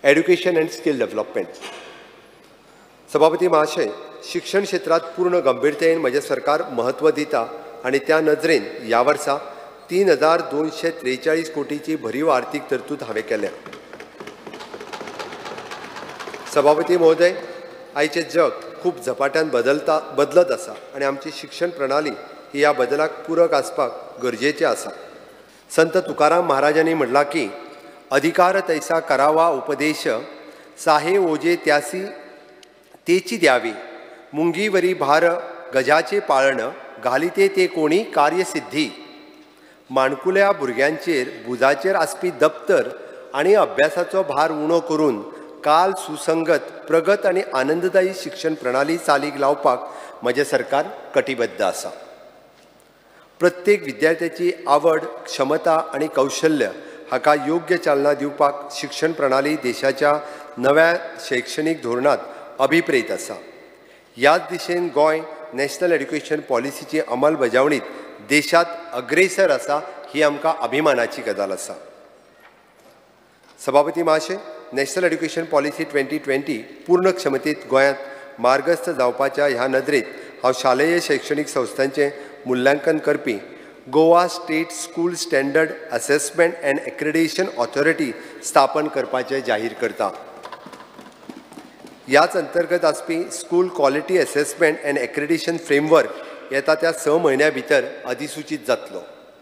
Education and skill development. सभापती महाशय, शिक्षण क्षेत्रांत पूर्ण गंभीरतेन म्हजें सरकार म्हत्व दिता आनी त्या नदरेन ह्या वर्सा 3,243 कोटीची भरीव आर्थीक तरतूद हांवें केल्या. सभापती महोदय, आयचें जग खूब झपाट्यान बदलत आसा आनी आमची शिक्षण प्रणाली ही ह्या बदलाक पूरक आसपाक गरजेचें आसा. संत तुकाराम महाराजांनी म्हणलां की अधिकार तैसा करावा उपदेश, साहे ओजे त्यासी तेची द्यावी, मुंगीवरी भार गजाचे पाळण, घालिते ते कोणी कार्यसिद्धी. माणकुल्या भुरग्यांचेर भुजाचेर आसपी दप्तर आनी अभ्यासाचो भार उणो करून काल सुसंगत, प्रगत आनी आनंददायी शिक्षण प्रणाली चालीक लावपाक म्हजें सरकार कटिबद्ध आसा. प्रत्येक विद्यार्थ्याची आवड, क्षमता आनी कौशल्य हाका योग्य चालना दिवपाक शिक्षण प्रणाली देशाच्या नव्या शैक्षणीक धोरणांत अभिप्रेत आसा. ह्याच दिशेन गोंय नॅशनल एड्युकेशन पॉलिसीची अंमलबजावणीत देशांत अग्रेसर आसा ही आमकां अभिमानाची गजाल आसा. सभापती महाशय, नॅशनल एड्युकेशन पॉलिसी 2020 पूर्ण क्षमतेत गोंयांत मार्गस्थ जावपाच्या ह्या नदरेंत हांव शालेय शैक्षणीक संस्थांचें मुल्यांकन करपी Goa state school standard assessment and accreditation authority स्थापन करपाचें जाहीर करता. ह्याच अंतर्गत आसपी school quality assessment and accreditation framework येता त्या 6 म्हयन्यां भितर अधिसूचीत जातलो.